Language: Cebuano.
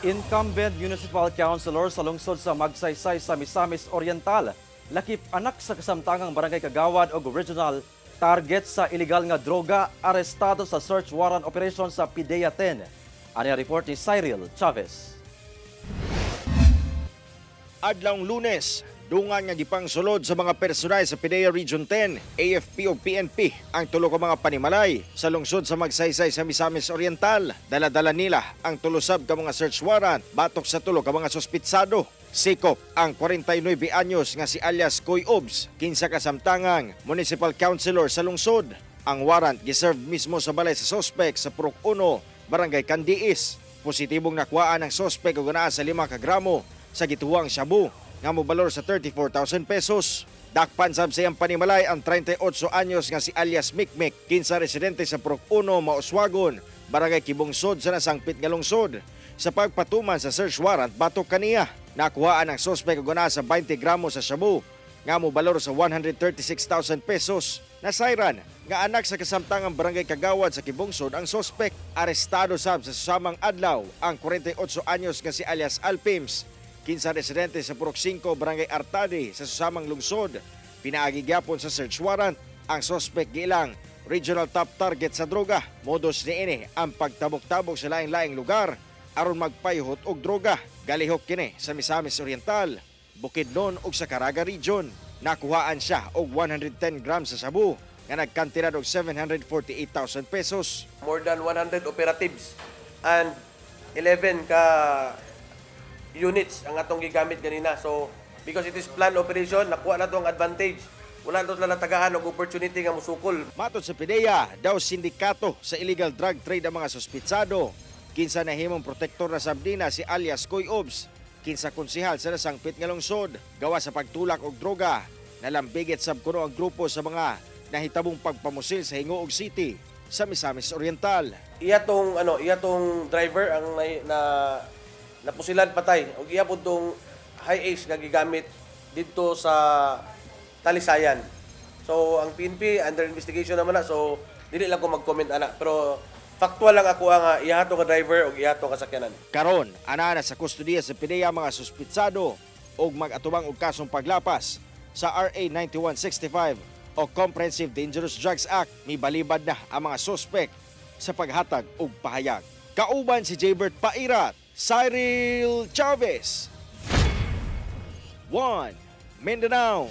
Incumbent Municipal Councilor sa lungsod sa Magsaysay sa Misamis Oriental, lakip anak sa kasamtangang barangay kagawad og regional target sa illegal nga droga, arestado sa search warrant operation sa PDEA 10. Ani ang report ni Cyril Chavez. Adlawng Lunes, dungan nga gipangsulod sa mga personal sa PDEA Region 10, AFP o PNP ang tulo ka mga panimalay sa lungsod sa Magsaysay sa Misamis Oriental. Dala-dala nila ang tulo sab ka mga search warrant batok sa tulo ka mga suspitsado. Sikop ang 49 anyos nga si alias Koy Obs, kinsa kasamtangang municipal councilor sa lungsod. Ang warrant giserve mismo sa balay sa suspect sa Purok 1, Barangay Candiis. Positibong nakuhaan ang suspect og naa sa 5 ka gramo sa gituwang shabu nga mobalor sa 34,000 pesos. Dakpan sab sa iyang panimalay ang 38 anyos nga si alias Mikmik, kinsa residente sa Purok 1, Mauswagon, Barangay Kibungsod sa nasangpit nga lungsod. Sa pagpatuman sa search warrant batok kaniya, nakuhaan ang suspect og naa sa 20 gramo sa shabu nga mobalor sa 136,000 pesos. Nasayran nga anak sa kasamtangang barangay kagawad sa Kibungsod ang suspect. Arestado sab sa susamang adlaw ang 48 anyos nga si alias Alpims, kinsa residente sa Purok 5, Barangay Artadi sa susamang lungsod. Pinaagi gyapon sa search warrant, ang suspect giilang regional top target sa droga. Modus niini ang pagtabok-tabok sa laing-laing lugar aron magpayhot og droga. Galihok kini sa Misamis Oriental, Bukidnon ug sa Caraga Region. Nakuhaan siya og 110 grams sa sabu nga nagkantidad og 748,000 pesos. More than 100 operatives and 11 ka units ang atong gigamit ganina. So, because it is planned operation, nakuha na to ang advantage. Wala na to sila natagaan og opportunity nga musukol. Matod sa PDEA, daw sindikato sa illegal drug trade ang mga suspitsado. Kinsa nahimong protektor na sab nila si alias Koy Obs, kinsa konsihal sa nasangpit nga lungsod, gawa sa pagtulak og droga. Nalambigit sab kuno ang grupo sa mga nahitabong pagpamusil sa Gingoog City sa Misamis Oriental. Iya tong driver ang na napusilan patay ug iya pud tong HiAce nga gigamit didto sa Talisayan. So ang PNP under investigation naman na, so dili lang ko mag-comment ana, pero factual lang ako ang iya to nga driver ug iya to nga sakyanan. Karon, ana na sa kustodiya sa PDEA mga suspitsado og mag-atubang og kasong paglapas sa RA 9165 o Comprehensive Dangerous Drugs Act. Mibalibad na ang mga suspek sa paghatag og pahayag. Kauban si Jaybert Pairat, Cyril Chavez. 1 Mindanao.